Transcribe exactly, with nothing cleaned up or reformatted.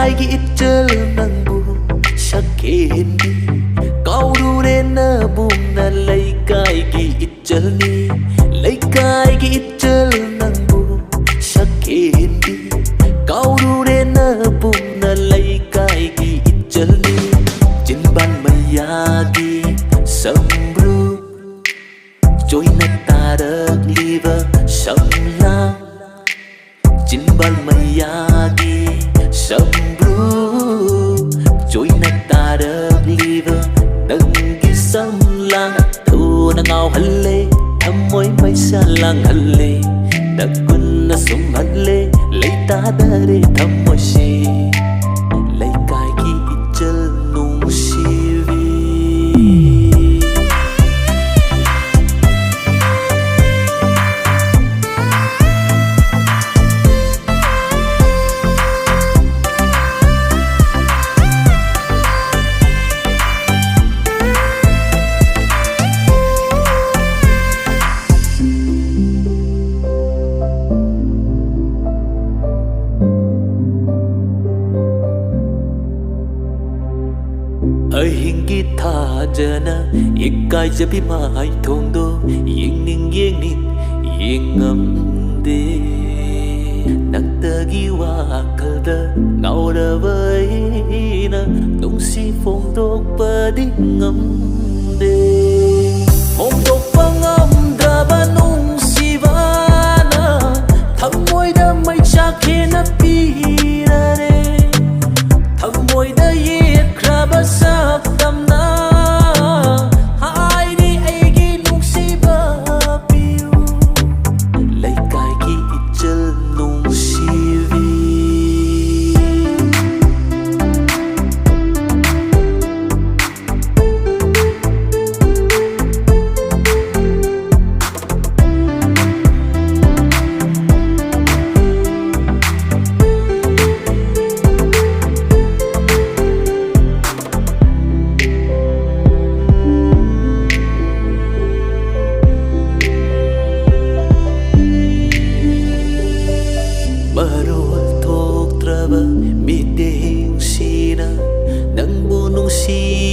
ꯑꯩꯒꯤ ꯏꯆꯜ ꯅꯪꯕꯨ ꯁꯛꯍꯦꯟꯕꯤ꯫ ꯀꯥꯎꯔꯨꯔꯦ ꯅꯕꯨꯡꯅ ꯂꯩꯀꯥꯏꯒꯤ ꯏꯆꯜꯅꯤ꯫ ꯂꯩꯀꯥꯏꯒꯤ ꯏꯆꯜ ꯅꯪꯕꯨ ꯁꯛꯍꯦꯟꯕꯤ꯫ ꯀꯥꯎꯔꯨꯔꯦ ꯅꯕꯨꯡꯅ ꯂꯩꯀꯥꯏꯒꯤ ꯏꯆꯜꯅꯤ꯫ ꯆꯤꯟꯕꯥꯟ ꯃꯌꯥꯒꯤ ꯁꯝꯕ꯭ꯔꯨ, ꯆꯣꯏꯅ ꯇꯥꯔꯛꯂꯤꯕ ꯁꯝꯂꯥꯡ꯫ ꯆꯤꯟꯕꯥꯟ ꯃꯌꯥꯒꯤ ꯁꯝꯕ꯭ꯔꯨ, ꯆꯣꯏꯅ ꯇꯥꯔꯛꯂꯤꯕ ꯅꯪꯒꯤ ꯁꯝꯂꯥꯡ ꯑꯗꯨꯅ ꯉꯥꯎꯍꯜꯂꯦ, ꯊꯃꯣꯏ ꯃꯩꯁꯥ ꯂꯥꯡꯍꯜꯂꯦ, ꯅꯒꯨꯟꯅ ꯁꯨꯝꯍꯜꯂꯦ, ꯂꯩꯇꯥꯗꯔꯦ ꯊꯃꯣꯏꯁꯤ꯫ ꯂꯩꯀꯥꯏꯒꯤ ꯏꯆꯜ ꯅꯨꯡꯁꯤꯕꯤ꯫ ꯑꯍꯤꯡꯒꯤ ꯊꯥꯖꯅ ꯏꯀꯥꯏꯖꯕꯤ ꯃꯥꯏꯊꯣꯡꯗꯣ ꯌꯦꯡꯅꯤꯡ ꯌꯦꯡꯅꯤꯡ ꯌꯦꯡꯉꯝꯗꯦ꯫ ꯅꯪꯇꯒꯤ ꯋꯥꯈꯜꯗ ꯉꯥꯎꯔꯕ ꯑꯩꯅ ꯅꯨꯡꯁꯤ ꯐꯣꯡꯗꯣꯛꯄꯗꯤ ꯉꯝꯗꯦ꯫ ꯐꯣꯡꯗꯣꯛꯄ ꯉꯝꯗ꯭ꯔꯕ ꯅꯨꯡꯁꯤꯕꯅ ꯊꯃꯣꯏꯗ ꯃꯩꯆꯥꯛ ꯍꯦꯟꯅ ꯄꯤꯔꯔꯦ꯫ ꯊꯃꯣꯏꯗ ꯌꯦꯛꯈ꯭ꯔꯕ ꯁꯛꯇꯝꯅ ꯍꯥꯏꯔꯤ ꯑꯩꯒꯤ ꯅꯨꯡꯁꯤꯕ ꯄꯤꯌꯨ꯫ ꯂꯩꯀꯥꯏꯒꯤ ꯏꯆꯜ ꯅꯨꯡꯁꯤꯕꯤ꯫ ꯃꯔꯣꯜ ꯊꯣꯛꯇ꯭ꯔꯕ ꯃꯤꯠꯌꯦꯡ ꯁꯤ